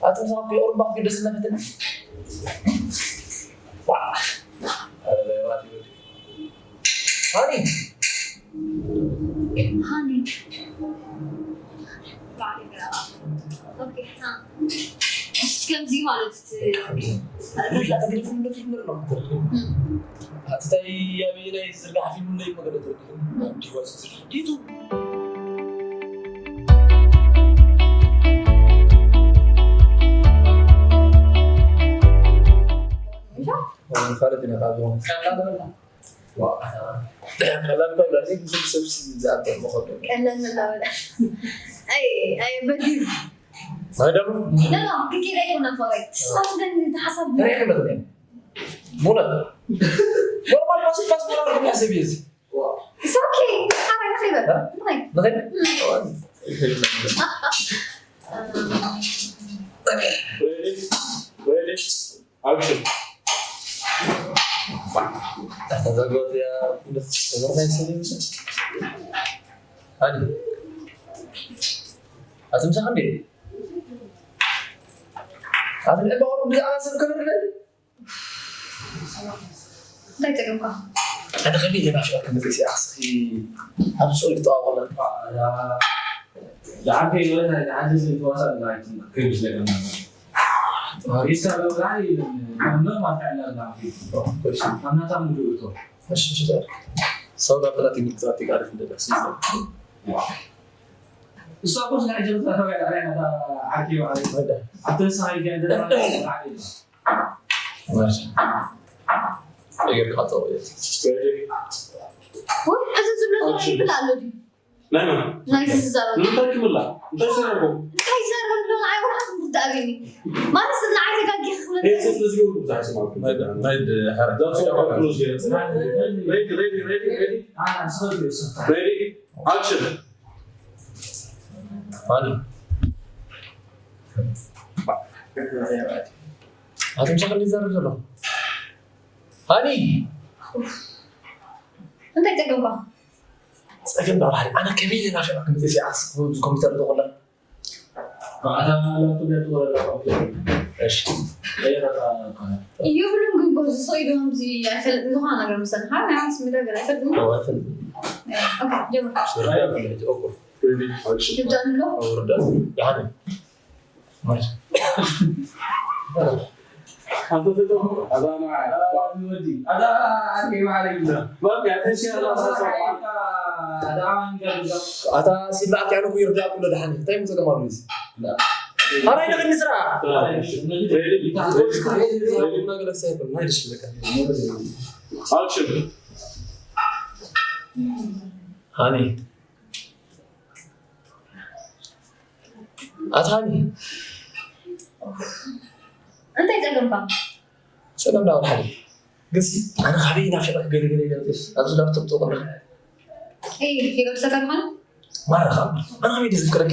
ኣቲ ምሳኻ እኮ የቑርባ ክትገደስ እናፈተና። ዋ። ሃኒ። ሃኒ። ኦኬ፣ ሃ። ከምዚ ማለት እቲ ኣቲ እንታይ ኣበየናይ ዝርጋሕ ፊልም ናይ መገለጽ ወዲኹም? ዲቱ። ካልእ ዲና ካብዞም ቀላል እኳ ይብላኒ፣ ግን ሰብ ዝኣክል መኸብደ። ቀላል መላበላ። ኣይ፣ ኣይ፣ በዲሩ። ማይ ደሞ? ኖ፣ ኖ፣ ክኪድ ኣይኮነ ፈረይ። ስኻት ግን ተሓሳብ። ሬክ መጥኔ። ሙለ። ኖርማል ፓስ፣ ፓስ ሞራል ግን ያሰብ ይዝ። It's okay. ሓራይ ንኸይበል። እ? ንኸይድ። ንኸይድ? Ready? Ready? Action. ተዘጎት ያ፣ ተዘጎት ያ። ኣዲ። ኣትምሳኽ እንዴ? ኣትን ዕባወሩ ብዛዕባ ሰብ ክብር ለ? እንታይ ጸገምካ? ኣነ ከመይ ኢለ ናፊቐ ክመጽእ ሲኣ፣ እስኺ ኣብ ጾል ክተዋወቕና። ዝዓበየ ወለታ፣ ዝዓበየ ተዋሳእ ዝዓይቱ ከይዱ ዝለቀና። ሪስካ ለውራይ፣ መምህር ማርካ ዕላ ዝዓበየ። ኣብ ናታ ሙሉ እቶ። እሺ፣ እሺ፣ እሺ። ሰው ጋር ጥላት ይግዛት ይጋር እንደደስ ይዘ። እሷ እኮ ስለ ዕጀብ ተፈጋ፣ ዳዕራይ ናታ ዓርኪ ባዕሪ። ወደ። ኣብቲ ንስኻ ይገ እንደደማ ዓርኪ። እሺ። እግር ካተው። ወይ፣ እዚ ዝብሎ ዘሎ ይብል ኣሎ ድዩ? ናይ መን? ናይ ዝዛረብ። ንምንታይ ክብላ? እንታይ ሰሪሕኩም? እንታይ ይዛረብ ኣሎ? ንዓይ ወላ ሓንቲ ጉዳይ ኣብኒ። ማለት ንዓይ ተጋጊ ክብለኒ። ይሄ ስለ ዝገብሩ ብዙሕ ኣይሰማዕኩም። ናይ ድ-፣ ናይ ድ-፣ ሓረ-፣ ዳትስ ዋይ ክሎዝ ገይረ። ሬዲ፣ ሬዲ፣ ሬዲ፣ ሬዲ። ኣና፣ ንስኻ ትሪኦ፣ ንስኻ። ሬዲ፣ ኣክሽን። ሃኒ። ኣቶም ሸኸል ይዛረብ ዘሎ። ሃኒ! እንታይ ጸገምካ? ጸገም ዳር ሃኒ። ኣነ ከመይ ኢለ ናፊቐ ክመጽእ ሲኣ፣ ኣብዚ ኮምፒተር ተቆላ። ኣታ ላፕቶፕ እያ ትቆላ፣ ላፕቶፕ። እሺ። ቀይራ፣ እታ፣ እታ። ይብሉን ግን ጎዚ ሰው ይብሉን እዚ ኣይፈልጥን ዝኾነ ነገር ምሰን። ሃኒ፣ ኣስ ምዳ ገለ ኣይፈልጥን። ኣዎ፣ ኣይፈልጥን። ኦኬ፣ ጀምር። ስራሕ ኣይፈልጥን። ኦኬ። ሬዲ፣ ኣክሽን። ይብዳን ብሎ? ኣዎ፣ ርዳት። ደሓን። ኣታ ሲላ ኣኪያኑ ኩ ይርዳ ኩሎ ደሓን። እንታይ ምጸገም ኣሉ እዚ? ኣራይ ነገር ንስራ። ኣክሽን። ሃኒ። ኣታ ሃኒ። እንታይ ጸገምካ? ጸገም ዳውን ሓደ። ግንሲ ኣነ ካበይ ናፊቐ ክገለገለ ይገልጽ። ኣብዚ ላፕቶፕ ተቆልዕ። ኤይ፣ ይገልጸካ ማለት? ማራ ኻብ። ኣነ ካበይ ድዩ ዘፍቅረኪ?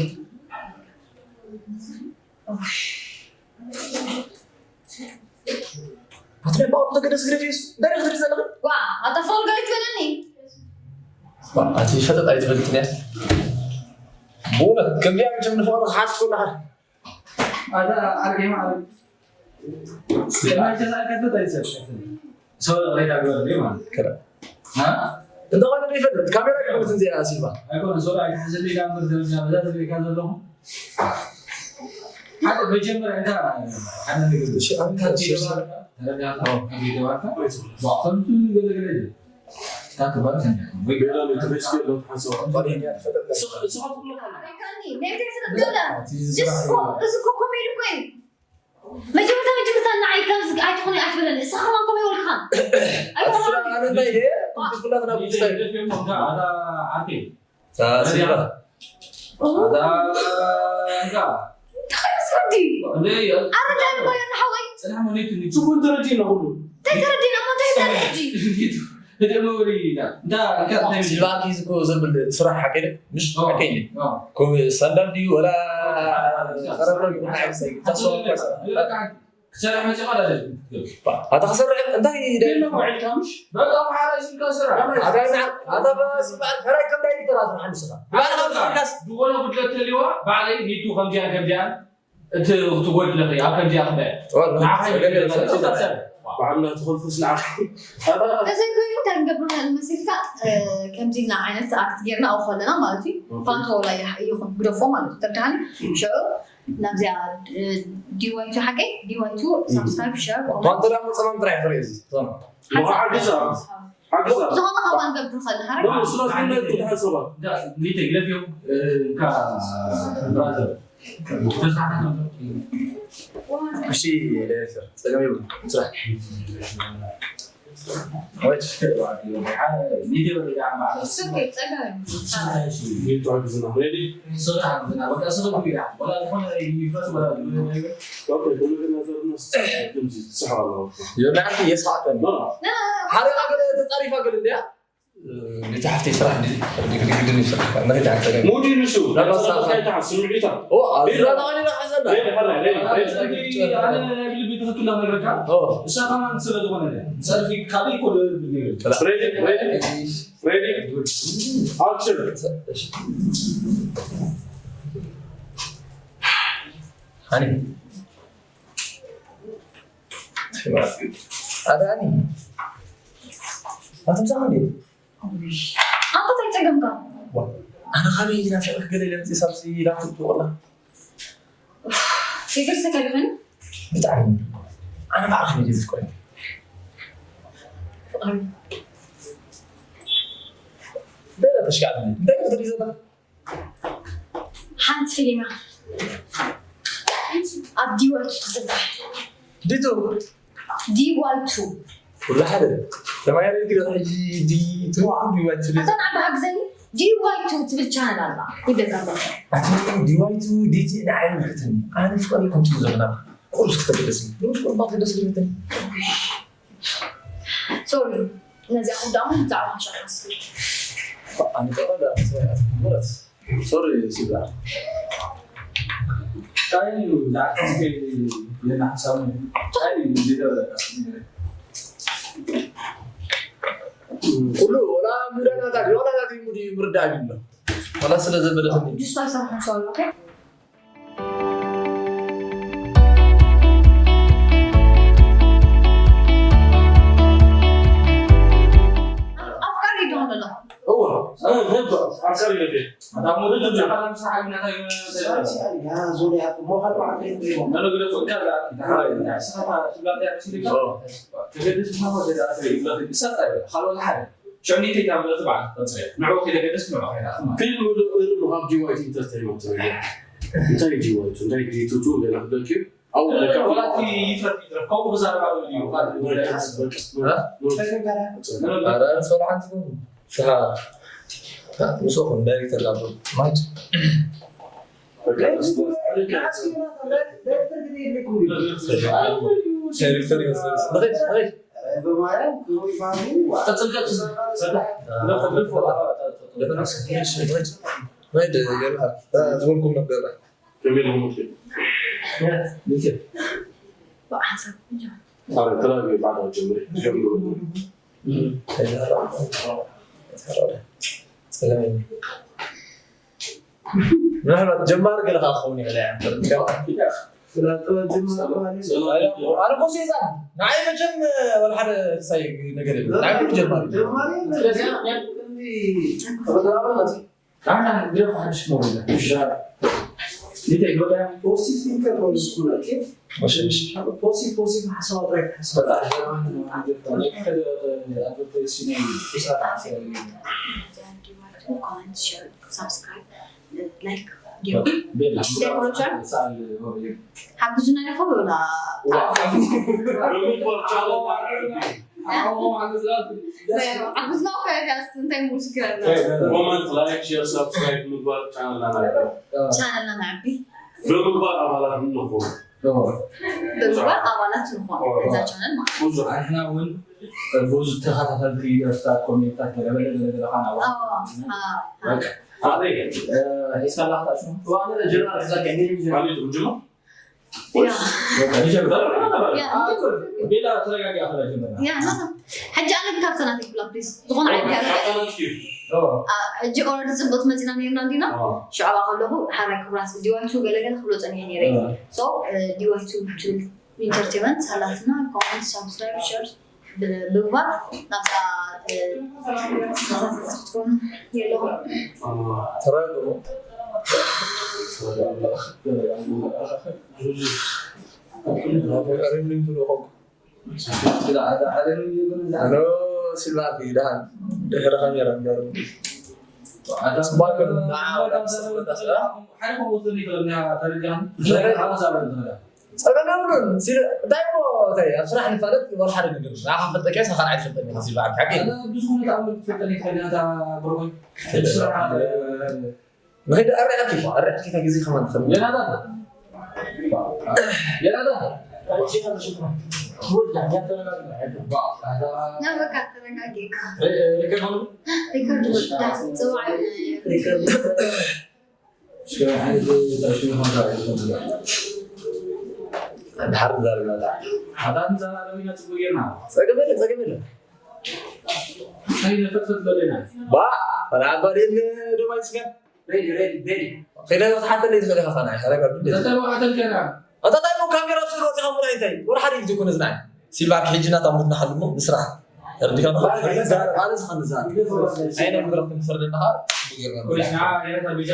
ኣቲ ናይ ባዕሉ ተገደስ ግደፍ የሱ። እንታይ ኢኺ ትርኢ ዘለኺ? ዋ፣ ኣታ ፎን ገለ ትበለኒ? ዋ፣ ኣቲ ፈጠጥ ኣይትፈልጥን እያ። ብእውነት፣ ከምዚኣ መቸም ንፍቕሪ ክሓት ትኽእሉ ኢኻ። ኣታ ዓርከይ ማዕረ። ከማይ ተዛቀተ ታይሰ። ሰው ሬዳ ገበረ ማለት። ከዳ። ሃ? እንተኾነ ዘይፈልጥ፣ ካሜራ ይፈልጥ እንዚኣ ሲልቫ። ኣይኮነ፣ ሰው ኣይተሓዘለይ ዳምበር ደረጃ በዛ ትሪካ ዘለኹ። ሓደ መጀመርያ እንታ ሓደ ነገር እሺ፣ ኣንተ እሺ፣ እሺ። ተረዳኻ? ኣዎ። ከመይ ተባልካ? ከምቱ ገለ ገለ እዩ። ታክባር ሰንደቅ። ወይ ገለ ነው፣ ተመስገን ነው፣ ተሐሰዋ። ጓደኛ ተፈጠረ። ስ-፣ ስኻትኩም ኣለኹም። ኣሬካኒ፣ ናይ ቤት ስራሕ ገለ። እቲ እዚ ስራሕ እኮ፣ እዩ። እዚ እኮ ኮሜዲ እኮ እዩ። መጀመርታ፣ መጀመርታ ንዓይ ከምዚ ኣይትኾኒ ኣይትበለኒ። ንስኻ ከማን ከምኡ ይበልካ። ኣይኮነን። ኣስራ ኣነ እንታይ እየ? ኩላትና ብትሳይ። ኣታ ዓርከይ። ሳ-፣ ሲልቫ። ኣታ እንካ። እንታይ ዝፈዲ? እንደ ኣረ፣ እንታይ እኮ እዮም ሓወይ? ጽናሕ ማለት እዩ። ሽጉን ተረዲእና ኩሉ። እንታይ ተረዲእና እሞ እንታይ ይዛረብ ሕጂ? ህደሞ ወደ ይዳ። እንዳ፣ እንካ፣ እንታይ ሲልቫ ኪዝ እኮ ዘብል ስራሕ ሓቂ ድዩ? ምሽ ኦ፣ ሓቂ ድዩ? ኦ። ኮ-፣ ስታንዳርድ ድዩ? ወላ ኦ፣ ቀረብ ነው ይኹን፣ ሓቂ ሰይ። ተስፋ እኮ ኣይሰራን። ክሰርሕ መፂኻ ዳለ ክትገብር ኣታ ክሰርሕ እንታይ የለ ውዒልካ ምሽ በቃ ማሓራይ ስልካ ስራሕ ኣታ ኣታ በስባል ፈራይ ከም ዳይሬክተር ኣዝማሓ ንስኻ ባዕልኻ ብስልካስ ዝኾነ ጉድለት ተልዋ ባዕለይ ኒቱ ከምዚኣን ከምዚኣን እቲ ክትጎድለኺ ኣብ ከምዚኣ ክበ ንዓኻ ይበሃል። ባዕልና ትኾልኩስ ንዓኺ እዚ ኮይኑ እንታይ ንገብር ንኽእል መሲልካ ከምዚ ኢልና ዓይነት ኣክት ጌርና ኣብኡ ከለና ማለት እዩ ፓንቶ ዋላ ይኹን ግደፎ ማለት እዩ ተርድሃኒ ሽዑ ናብዚኣ ዲዋይቱ ሓቀይ ዲዋይቱ ሳብስክራይብ ሸር ኮመንት ፓንቶ ዳሞ ፀማም ጥራሕ ይኽእል እዩ እዚ ሰላም ሓገዛ ሓገዛ ዝኾነ ካብ ንገብር ንኽእል ሓረ ኖ ስለ ዝኾነ ብዙሓት ሰባት ሊተ ግለፍ እዮም እካ ብራዘር እሺ ዳይሬክተር ጸገም የብሉ ስራሕ ሓደ ገለ ተጻሪፋ ገለ እንዲያ ንታ ሓፍተይ ስራሕ እንዲ ግድግድን እዩ ስራሕ ንኸይድ ሓንተ ገለ ሙዲ ንሱ ዳባሳ እንታይ ተሓስ ስምዒታ ኦ ኣዝራ ተቐሊላ ሓዘላ ኣነ ናይ ብልቢ ትኽክል ነግረካ እሳ ከማን ስለ ዝኾነ ጸርፊ ካበይ ኮ ሬዲ ሬዲ ሬዲ ኣክሽን ሃኒ ኣዳኒ ኣቶም ሳሚ ኣንተ እንታይ ጸገምካ ኣነ ካበይ ኢልና ፍቅሪ ገለ ኢለ መጽእ ሳብዚ ላፕቶፕ ትወቅላ ይገርሰካ ይኾን ብጣዕሚ ኣነ ባዕልኻ መጀ ዝፍቅረኒ ፍቅሪ በለ ተሽካዕትኒ እንታይ ክትርኢ ዘለካ ሓንቲ ፊልም እያ ኣብ ዲዋይቱ ትዝርጋሕ ዲቱ ዲዋይቱ ኩሉ ሓደ ተማያሪ ግደ ሕጂ ዲቱ ዲዋይቱ ኣታ ንዓባ ሓግዘኒ ዲዋይቱ ትብል ቻነል ኣላ ይደካ ኣለኹ ኣቲ ዲዋይቱ ዲቲ ንዓይ ምልክትኒ ኣነ ፍቅሪ ከምቲ ዘመና ቁርስ ክተገደስኒ ንስ ቁርባት ገደስ ልክትኒ ሶሪ ነዚኣ ክዳሙ ብዛዕባ ሻካስ ኣንጠቐለ ሞለት ሶሪ ሲዛ ታይ እዩ ዝዓቀስከ የና ሓሳብ ታይ እዩ ዝገበረካ ኩሉ ወላ ሙዳናታ ወላ ናቲ ሙዲ ምርዳእ ይብሎ ወላ ስለ ዘበለኽኒ ጁስ ኣይሰርሑን ሰው ኣሎ ኣፍቃሪ ይደሆን ኣሎ እዋ ነባ ኣፍቃሪ ነቤ ፊልም ዶ እሉ ካብ ዲዋይት ኢንተርቴይንመንት ትብል እንታይ ዲዋይት እንታይ ዲቱቱ ገና ክደልኪ ኣው ወላቲ ይትረፍ ይትረፍ ከምኡ ክዛረብ ኣለዎ እዩ ኧረ ሶሎ ሓንቲ ስኻ ምስኹም ዳይሬክተር ጋብሩ ማንት ዳይሬክተር ይመስል ንኸይድ ንኸይድ ዝበልኩም ነገር ምናልባት ጀማሪ ገለ ከዓ ክኸውን ይኽእል ኣነ ኮ ሴዛን ንዓይ መቸም ወላ ሓደ ክሳይ ነገር የለ ንዓይ ኩሉ ጀማሪ ሓግዙና ዲኹም ላ ሓግዙና ኮያስ እንታይ ሙሽክል ኣሎ ኮመንት ላይክ ሼር ሳብስክራይብ ምግባር ቻናልና ናዕቢ ቻናልና ናዕቢ ብምግባር ኣባላት ንኹን ብምግባር ኣባላት ንኾን እዛ ቻነል ማለት ብዙሕ ኣንሕና እውን ብዙ ተኸታተልቲ ደርፍታት ኮሜድታት ገለበለ ገለገለ ኻና ሒዝካ ላኽታ ሽሙ ጀነራል ክዛቀ ጅማ ያ። በቃ ንጀምር። ያ። ቤላ ተረጋጊ። ኣኸላ ጀምርና። ያ፣ ኖ፣ ኖ። ሕጂ ኣነ ግን ካብታ ናተይ ክብላ፣ ፕሊዝ። ዝኾነ ዓይነት እያ። ኣ፣ ሕጂ ኦልሬዲ ጽቡቅ መጺና ነርና እንዲና። ሽዑ ኣብኣ ከለኹ ሓራይ ክብራት ዲዋይቱ ገለ ገለ ክብሎ ጸኒሐ ነይረ። ሶ ዲዋይቱ ትብል ኢንተርቴንመንት ሳላትና ኮመንት ሳብስክራይብ ሸር ብምግባር ናብታ ተሳተፍቲ ክትኮኑ የለኹም። ተረጋግኡ። ኣነ ሲልቫ ደሃን ድሕሪ ካሜራ እምበር ስማክን ንዓ ወላ ምስተፈለጣ ስለ ሓደ ከምኡ ወሰን ይኽእል ተረጃን ሓሳብ ትኽእል ጸገም የብሉን። እንታይ እሞ እንታይ ኣብ ስራሕ ንፋለጥ ወላ ሓደ ነገር ንዓኻ ፈልጠካ ኢኻ ካልኣይ ትፈልጠኒ ኢኻ ሲልቫ ሓቂ ብዙ ሁኔታ ኣብ ትፈልጠኒ ትፈልጥ እታ ብርኮይ ስራሕ ንኸይድ ኣርኣያኪ ኣርኣያኪ እታ ግዜ ከማን ትኸ የናታ የናታ ና በቃ ተረጋጊ። ሪከርድ ወዳ ጽዋዕ ድሓር ዛርባ ሓዳን ዛረቢና ጽቡቅ ጌርና ጸገም የለ ጸገም የለ ከይነፈትፈት በለና ባ ኣባዴን ደባይ ስጋ ሬዲ ሬዲ ሬዲ ከይዳ ዝሓተለይ ዝኽእል ኢኻ ኸና ይኸረጋ ዘተባዕተልከና ኣታ እንታይ እሞ ካሜራ ኣብ ስሩ ወፂኻ ሙላ እንታይ ወላ ሓደ ግዜ ኮነ ዝናይ ሲልቫ ሕጂ ናታ ሙድ ንሓሉ እሞ ንስራሕ ተረዲኻ ቃለ ዝኸንዛር ኣይነ መድረክ ክንፈርደና ኮይና ኤረታ ቢጃ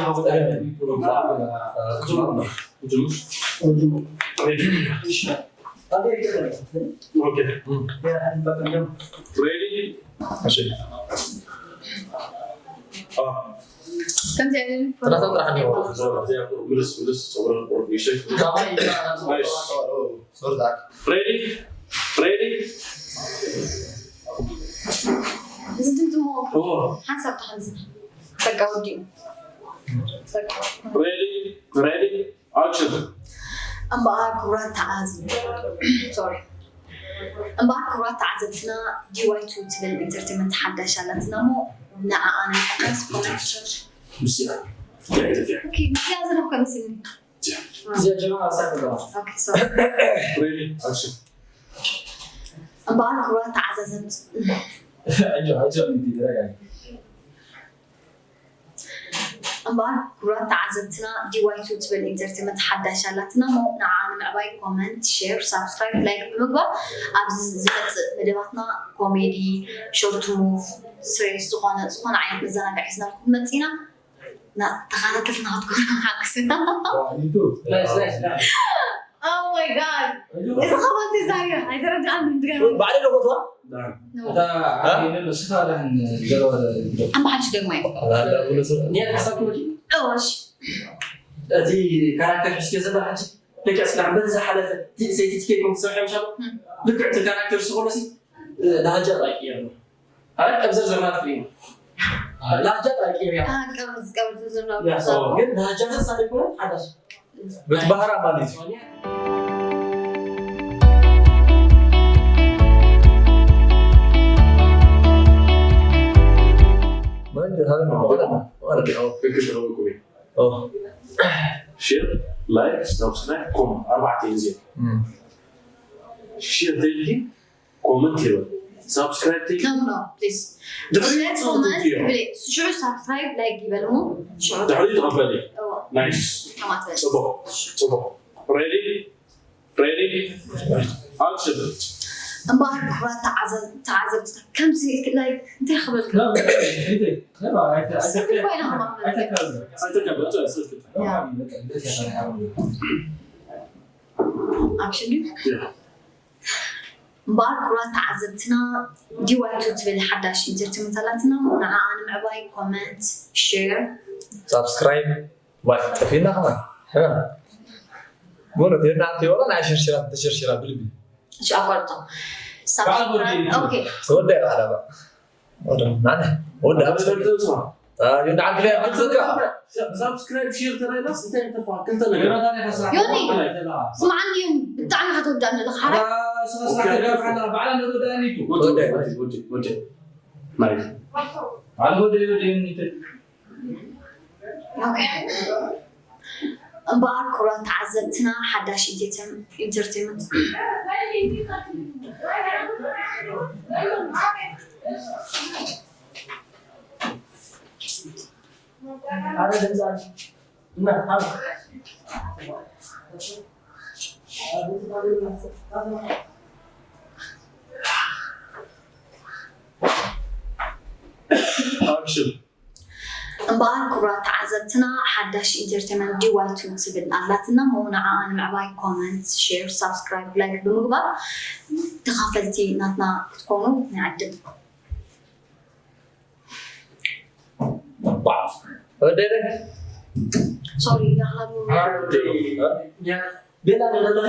ሬዲ ከምዚ ዓይነት ጥራታ ጥራሕ እንዲሆ ምልስ ምልስ ፀጉራ ቁርጥ ይሸክ ሶርዛክ ሬዲ ሬዲ እዚ ድምፂ ሞ ሓንሳብ ተሓንዝና በቃ ወዲኡ ሬዲ ሬዲ ኣክሽን እምበኣር ክቡራት ተዓዝ ሶሪ እምበኣር ክቡራት ተዓዘብትና ዲዋይቱ ትብል ኢንተርቴንመንት ሓዳሽ ኣላትና እሞ ንዓኣ ናይ ሓዳስ ኮመንት ምስያ ኦኬ ምስያ ዝረብካ መስልኒ እዚኣ ጀማ ኣሳብ ገባ ኦኬ ሶሪ ሬዲ ኣክሽን እምበኣር ክቡራት ተዓዛዘብቲ ኣጆ ኣጆ እንዲ ተረጋጊ እምበኣር ክቡራት ተዓዘብትና ዲዋይቱ ትብል ኢንተርቴንመንት ሓዳሽ ኣላትና እሞ ንዓ ንምዕባይ ኮመንት ሼር ሳብስክራይብ ላይክ ብምግባር ኣብዚ ዝመፅእ መደባትና ኮሜዲ ሾርት ሙቭ ስሬስ ዝኾነ ዝኾነ ዓይነት መዘናግዒ ሒዝናልኩም መፂና ተኸታተልትና ክትኮኑ ሓግስና Oh my god እዚ ኸባን ተዛሪባ ኣይተረድኣን ድገም ባዕለ ለቆቷ እታ ዓዲ ነሎ ስኻ ዳን ዘረባ ኣምሓድሽ ደግሞ ኒያ ክሳብ ክመኪ እወሽ እቲ ካራክተር ሕስዮ ዘላ ሕጂ ልክዕ ስራሕ በዚ ዝሓለፈ ሰይቲ ትኬት ኮም ትሰርሐ ምሻሉ ልክዕ እቲ ካራክተር ስኾሎ ሲ ዳሃጃ ጣቂ ያሉ ኣረ ቀብዘር ዘርና ትሪ ዳሃጃ ጣቂ ያ ቀብዝ ቀብዝ ዝርና ግን ዳሃጃ ተሳደ ይኮነ ሓዳሽ በቲ ባህራ ማለት እዩ መንጀ ሀበን ነው ማለት ነው ማለት ነው ፍክር ተረወቁ ኦ ሼር ላይክ ሳብስክራይብ ኮመንት ኣርባዕተ ግዜ ሼር ተልኪ ኮመንት ይበል ሳብስክራይብ ተልኪ No, no, please. ድሕሪ Share, comment, ብለይ። ሽዑ ሳብስክራይብ ላይክ ይበልሙ። ሽዑ ድሕሪ ተቐበሊ እዋ፣ ናይስ ተማት በል። ጽቡቕ ጽቡቕ ሬዲ ሬዲ ኣክሽን እምበኣር ክብራት ተዓዘብ- ተዓዘብቲ ከምዚ ላይክ እንታይ ክበልካ? ስክሪፕት ኮይና ከማኽበልካ። ኣይተቀበል ያ። ኣክሽን ድዩ? እምበኣር ክቡራት ተዓዘብትና ዲዋይቱ ትብል ሓዳሽ ኢንተርቴንመንት ኣላትና ንዓኣ ንምዕባይ ኮመንት ሼር ሳብስክራይብ ዋይ ጠፊና ከማን በእውነት የና ኣንቲ ወላ ናይ ሽርሽራ ተሽርሽራ ብልቢ እሺ ኣቋርጦ ሳብስክራይብ ኦኬ ተወዳ ይባዕላ ናነ ወዳ ይናዓል ክዳ ክትዘካ ሳብስክራይብ ሼር ተራይናስ እንታይ ተፋ ክልተ ነገር ዮኒ ስማዓኒ እዩ ብጣዕሚ ከተወዳእኒ ኣለኻ ሓራይ ማለት ኦኬ እምበኣር ክቡራት ተዓዘብትና፣ ሓዳሽ ኢንተርቴን- ኢንተርቴንመንት ኣክሽን። እምበኣር ክቡራት ተዓዘብትና፣ ሓዳሽ ኢንተርቴንመንት ዲዋይቱ ትብል ኣላትና እሞ ንዓኣ ንምዕባይ ኮመንት፣ ሼር፣ ሳብስክራይብ፣ ላይክ ብምግባር ተኻፈልቲ ናትና ክትኮኑ ንዕድም። ወደደ ሶሪ ዳኽላቡ ቤላ ንለለኺ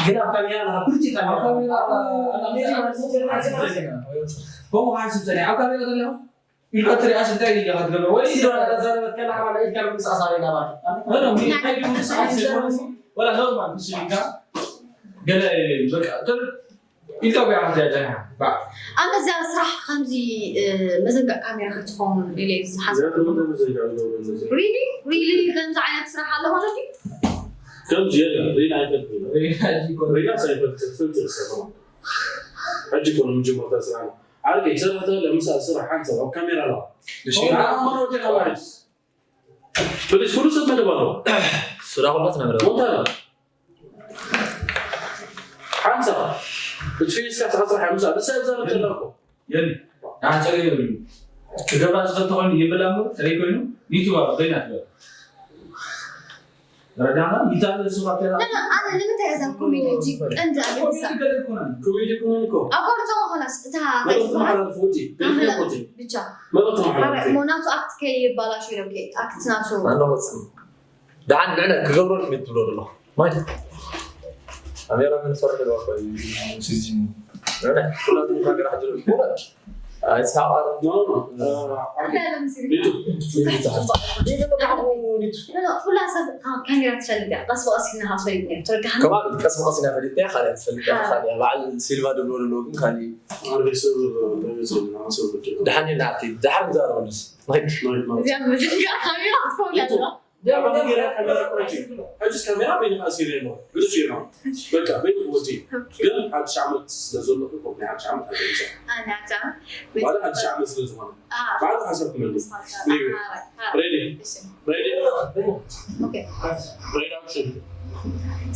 ግን ኣብ ካሜራ ኣለኻ ኩሉ ቲካ ኣብ ካሜራ ከምኡ ከሓስብ ጸኒሕ ኣብ ካሜራ ዘለኹ ኢልካ ትሪኣ ስንታይ ኢልካ ክትገብረ ወይ ሲዶ እናተዛረበት ከላ ሓባና ኢልካ ምንቅስቃስ ኣበይ ናባል ወላ ኖርማል ክስልካ ገለ በቃ ኢልካ ወይ ዓመት ያደና ኣነ እዚኣ ስራሕ ከምዚ መዘንግዕ ካሜራ ክትኸውን ኢለ ዝሓስብ ሪሊ ሪሊ ከምዚ ዓይነት ስራሕ ኣሎ ማለት እዩ ከምዚ የለ ሪና ኣይፈልጥ ሪና ሳይፈልጥ ትፈልጥ ይሰማ ሕጂ ኮነ ምጅመርታ ስራና ዓርከይ ሰራሕታ ለምሳ ስራሕ ሓንሳብ ኣብ ካሜራ ኣለዋ ንኣማሮ ጀካ ማለት ፕሊስ ኩሉ ሰብ መደብ ኣለዎ ስራ ኩሉ ትነብረ ሞንታ ሓንሳብ እቲ ፌስካ ተኸስራሕ ምሳ ንሳ ዘረብ ተለኮ የኒ ንዓፀገ የብሉ ክገብራ ዝፈተኾኒ ይብላ እሞ ተለይ ኮይኑ ዩቱብ ኣሎ በይና ትበል ረዳና ይታለ እሱ ካብተላ ኣነ ንምንታይ እዛ ኮሜዲ ሕጂ ቀንዲ ኣገዲሳ ገለ ይኮናል ኮሜዲ ኮነ እኮ ኣብ ጎርዞ ኾናስ እታ መልእኽቲ መሓላልፍ ወዲ ደልፊ ወዲ ብቻ መልእኽቲ መሓላልፍ ሞናቱ ኣክት ከይባላሽ ኢሎም ኣክት ናቱ ኣነ ወፅም ደሓን ንዕነ ክገብሮ ድሜት ትብሎ ዘሎ ማለት ካሜራ ምን ፈርድ ወኮይ ሲዚን ንዕነ ኩላቱም ካሜራ ሕድሩ ይኮነ ኣይስሓቃ No, no. ኩላ ሰብ ካሜራ ትፈልጥ እያ ቀስ ብቐስ ኢልና ካብ ፈሊጥ እያ ትረዳሃኒ ከማን ቀስ ብቐስ ኢና ፈሊጥ እያ ካልያ ትፈልጥ እያ ካልያ በዓል ሲልቫ ድብሎ ድሎ ግን ካሊ ኣርቤ ሰብ በቤት ሰብ ናሰብ ብድሎ ድሓን ኢልና ኣብቲ ድሓር ንዛረበሉስ ንኸይድ እዚኣ መዘንጋ ካሜራ ክትከውን ኣለዋ ሕጅስ ካሜራ በይንኻ ሲር የለ ግልጽ እዩ ነው በቃ በይን ወዲ ግን ሓድሽ ዓመት ስለ ዘሎ ናይ ሓድሽ ዓመት ኣገሪሰ ኣናታ ማለት ሓድሽ ዓመት ስለ ዝኾነ ባዕሉ ሓሳብ ትመልስ ሬዲ ሬዲ ሬዲ ኣክሽን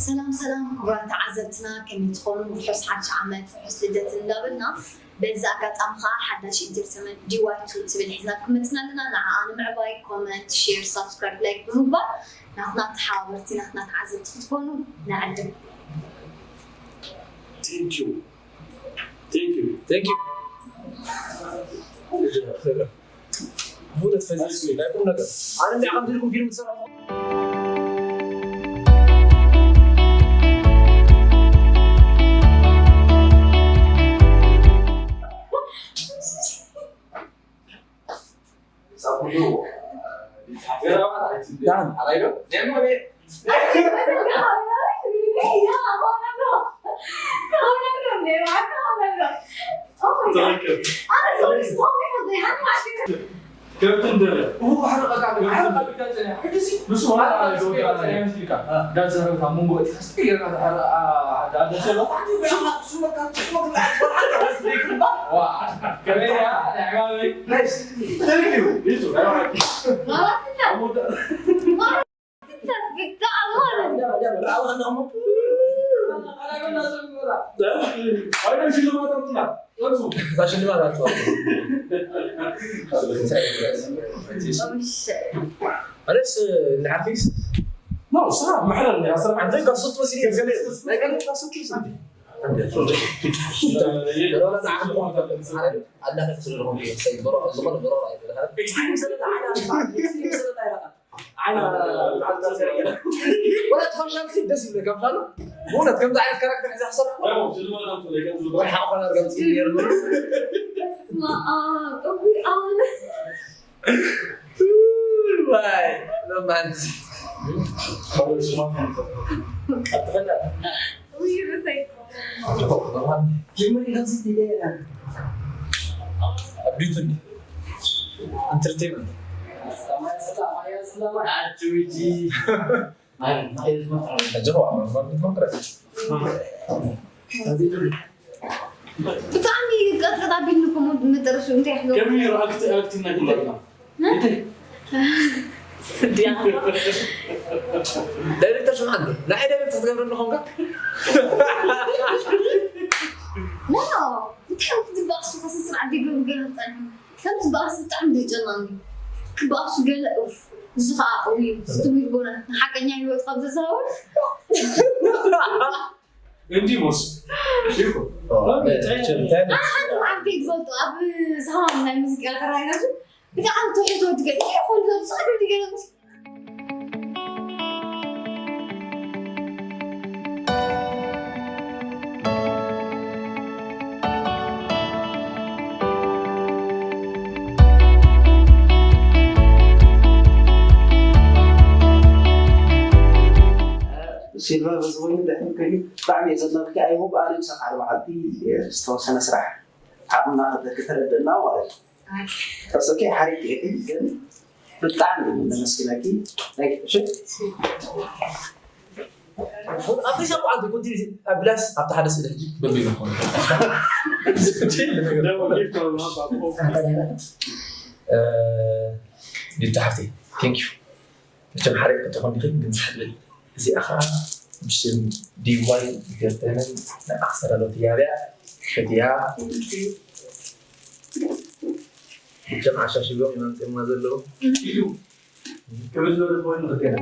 ሰላም ሰላም ክቡራት ተዓዘብትና ከመይ ትኾኑ ርሑስ ሓድሽ ዓመት ርሑስ ልደት እንዳበልና በዚ ኣጋጣሚ ከዓ ሓዳሽ ኢንተርተመንት ዲዋይቱ ትብል ሒዝና ክመፅና ኣለና ንዓኣ ንምዕባይ ኮመንት ሼር ሳብስክራይብ ላይክ ብምግባር ናትና ተሓባበርቲ ናትና ተዓዘብቲ ክትኮኑ ንዕድም Thank you. Thank you. Thank you. ብእውነት ፈዚዝኩ ናይ ቁም ነገር ኣነ እንዲኣ ከምዚ ኢልኩም ፊልም ትሰርሑ ከብቲ እንደረ እሁ ክሕርቐካ ግን ክሕርቐካ ብቻ ጸኒሓ ሕጂ ሲ ምስ ዋላ ጸኒሓ መስልካ ዳዘረብታ መንጎ እቲ ክስቀየርካ ዝሓረ ኣደ ዘሎ ከመያ ናይ ዕባበይ Parece la artista. No, sera, ma era la sera. Andai con sotto si vede. Però la sa. Alla fine sono come sei, però sono però. Extreme sera da. Extreme sera da. ወላ ትኸሻ ምሲ ደስ ይብለካ ምዃኑ ብእውነት ከምዚ ዓይነት ካራክተር ሒዛ ክሰርሕ ሓቆ ነርገም ጽ ነርጉ ስማ እዊ ኣነ ዋይ ለማንስ ውይ ርሰይ ጅምሪ ከምዚ ኢለ ኣቢቱኒ ኢንተርቴንመንት ሕጂ ኸዋ መርማር ኮንግረስ። ብጣዕሚ ቀጥቀጥ ኣቢልኒ፣ ከምኡ መጨረሽኡ እንታይ ይሕዞ? ከመይ ነይሩ ኣክት-፣ ኣክቲንግ ናይ ኩላትና? እ? እንታይ? ስድያ። ዳይሬክተር ስምዓኒ፣ ንዓይ ዳይሬክተር ትገብረኒ ኾንካ? ኖ፣ እንታይ ክትበኣሱ ከስስር ዓዲ ገሉ ገለ ትጠልም። ከም ትበኣሱ ብጣዕሚ ደጨናኒ። ክበኣሱ ገለ ኡፍ፣ እዚ ኸኣ እውይ፣ ስትም ይግቦና። ንሓቀኛ ህይወት ካብ ዘዛወር። እንዲሞስ። ይኮ። ኣነ ሓንቲ መዓልቲ ይፈልጡ፣ ኣብ ዝሃም ናይ ሙዚቃ ተራይናቱ፣ ብጣዕሚ ትሑት ወዲ ገለ፣ እንታይ ይኾን ዘሎ፣ ዝኸዱ ወዲ ገለ ምስ ሲልቨር በዚ ኮይኑ ድሕሪ ከዩ ብጣዕሚ እየ ዘድነቕኪ። ኣይ ሆፕ ኣነ ምሳኻ ሓደ መዓልቲ ዝተወሰነ ስራሕ ዓቕምና ክተ-፣ ክተረድእና ማለት እዩ። ኣይ። ቀስ ኦኬ፣ ሓሪፍ ኢኺ ግን ብጣዕሚ ነመስግነኪ። ታንክ ዩ። እሺ። ኣፍሪሳ እኮ ዓንተ ኮንቲኒቲ ኣብላስ ኣብታ ሓደ ስእሊ ሕጂ በቢሉ ኾነ። እ፣ ቢልታ ሓፍተይ፣ ቴንክ ዩ። መቸም ሓሪቕ ክትኾን ኢኺ ግን ሳሕቢ። እዚኣ ኸዓ ብሽም ዲ ዋይ ኢንተርቴይንመንት ንዓኽ ዝተዳለወት እያ። ፈትያ። ብቸም ዓሻሽሎም እዮም ኣምፅኦምና ዘለዉ። ክብል ዝበለ ኮይኑ ክትገና።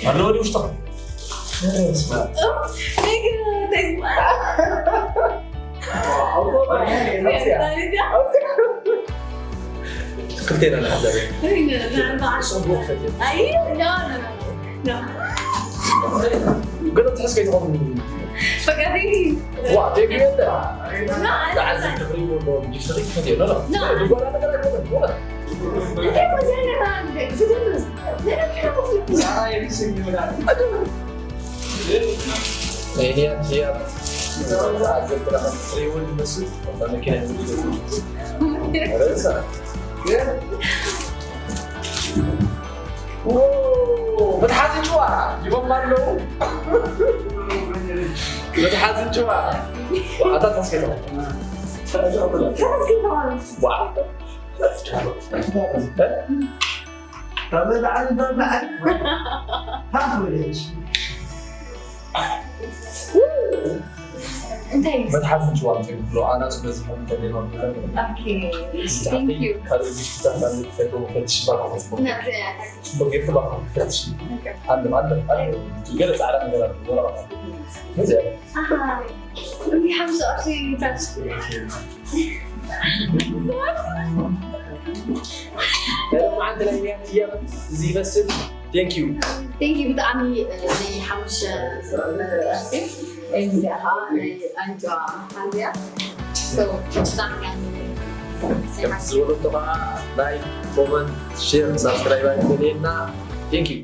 ኣለዎ ድዩ ውሽጥኻ? ክልቴና ንሓዘር። ጽቡቕ ፈትየ። ገለ ትሕዝ ከይትኸውን። ዋ፣ ቴንክ ዩ የለ። ና፣ ና፣ ና። ዝዓዝም ትኽሪ ወሎ ጊፍትሪ ፈትየ። ኖ፣ ኖ። ና። ድጓላ ነገር ኣይኮነን፣ እውነት። ናይ ህያብ፣ ህያብ። ኣዘልትና ከም ትሪእዎ ዝመስል፣ ኣብታ መኪና ይመስል። ርእሳ። ዎ፣ መትሓዚ ጭዋ ይቦም ኣለዉ። መትሓዚ ጭዋ። ኣታ ተስኬቶ። ዋ። እንታይ እዩ? መትሓዚ ጭዋ ትብሎ፣ ኣናጹ በዚሖም እንተደይኖር ብለን። ኦኬ። Thank you። ካልእ ቢስኩታት ማለት ፈትሽ ባኮ። ጽቡቅ ጌርክ ባኮ ፈትሽ። ኦኬ። ኣለ፣ ኣለ፣ ኣለ። ገለ ጻዕዳ ነገር ኣሎ፣ ወረቐት ኣሎ። ነዚኣ። ኣሃ። እንዲ ሓምሳ ቅርሺ ይታች። ሎማዓንቲ ናይ ህያብ እዚ ይመስል። Thank you። Thank you ብጣዕሚ፣ እ፣ ናይ ሓሙሽተ፣ እ፣ እዚኣ ኸዓ ናይ ኣንጅዋ ሓንዚያ። So፣ ብጣዕሚ ከምቲ ዝበለቶ ኸዓ ላይክ፣ ኮመንት፣ ሼር፣ ሳብስክራይብ ኣይትፈለየና። Thank you።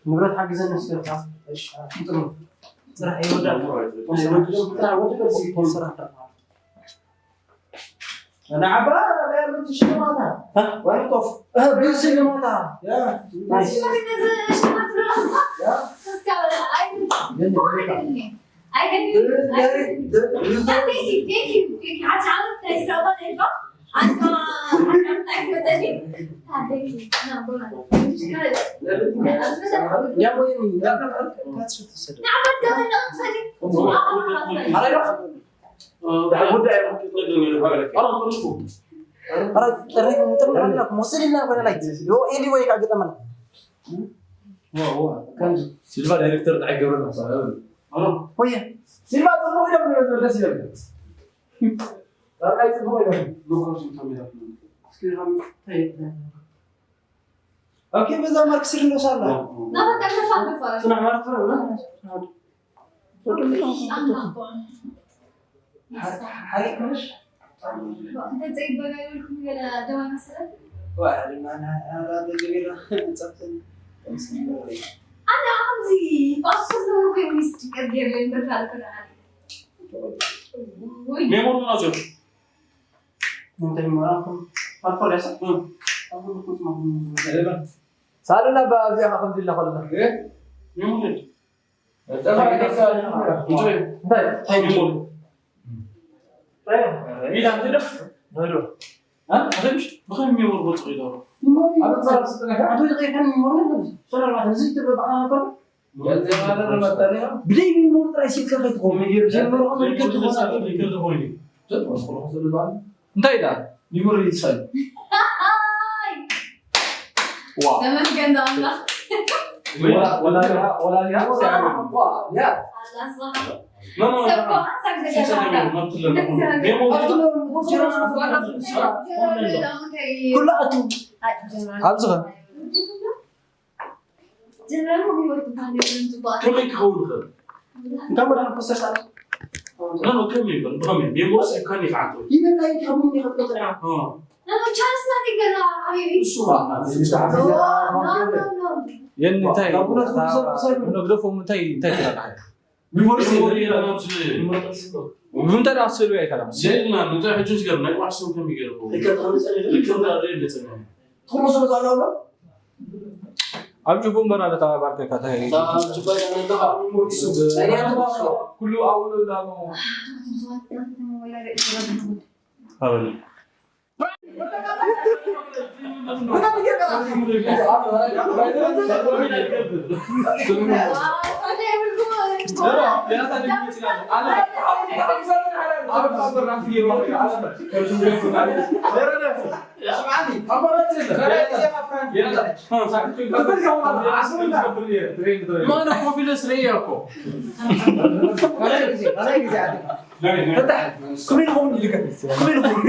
ንብረት ሓግዘኒ እስከ። እሺ፣ ጥሩ። ስራሕ ይወዳል። ወዲ፣ ወዲ፣ ወዲ፣ ወዲ፣ ስራሕ። ንዓባ፣ ያ፣ ሽልማታ። እ? ዋይን ኮፍ። እ፣ ብሽልማታ። ያ። ናይስ። ያ። Thank you, thank you, thank you. ሓንቲ ዓመት ናይ ስራሕ ቦታ ሄድካ? ኣንታ፣ ሓንቲ ዓመት ናይ ወሰድና ወደ ላይ ሎ ኤሊ ወይ ጋር ገጠመና። ሲልቫ ዳይሬክተር ንዓይ ገብረና ወየ ሲልቫ ጽቡቕ ኢሎም ደስ ይብል። ራይ ጽቡቕ ኢሎም ኦኬ በዛ ማርክ ስር ነው ሳላ ናበቃ ተፋ ተፋ ጽናሕ ማርክ ስር ነው ሓሪፍ ነሽ? ኣነ ከምዚ ጳሱስ ዝነበርኩ ሚስ ጭቀር ገይርለይ እምበር ካልእ ክልዓል ሜሞር ምናዘር እንታይ ይመራኩም? ኣልኮል ያሳ ሳልና ብኣብዚኣ ከምዚ ኢልና ከለና ሜሞር ብደይ ሚሞሪ ጥራይ ሲልካ ከይትኸውን ጀመርኩም ሪከርድ ዝኾነ እንታይ ኢላ ሚሞሪ ይሳል ተመስገን ኣምላኽ። ወላዲያ ወላዲያ ኩሉ ኣቱ ኣብዚ ኸ ከመይ ክኸውን ይኽእል? እንታይ መድሓን ፖስተር ሰዓት? ኖ ኖ ከመይ ይብል ብኸመይ ሜሞስ ይካን ይፍዓቶ ይበላ ይካቡን ይኸጥጥራ ቻንስ ናተይ ገዛ ሓቢቢ እሱ የን እንታይ ግደፎም እንታይ እንታይ ትረዳሓ ብምንታይ ዳ ስእሉ ኣይከላም ዜና ምንታይ ሕጂ ዝገርም ናይ ቋሕስም ከመይ ገርም ትርጉም ስለ ዘሎ ኣሎ ኣብ ጅቡ እምበር ኣለ ተባባርከካ ኩሉ ኣውሎ ዳሞ ኣበል ማነ ኮፊለስ ረያ እኮ ካልኣይ ግዜ ካልኣይ ግዜ ኣለ እንታይ ክብል ሆን ይልከ ክብል ሆን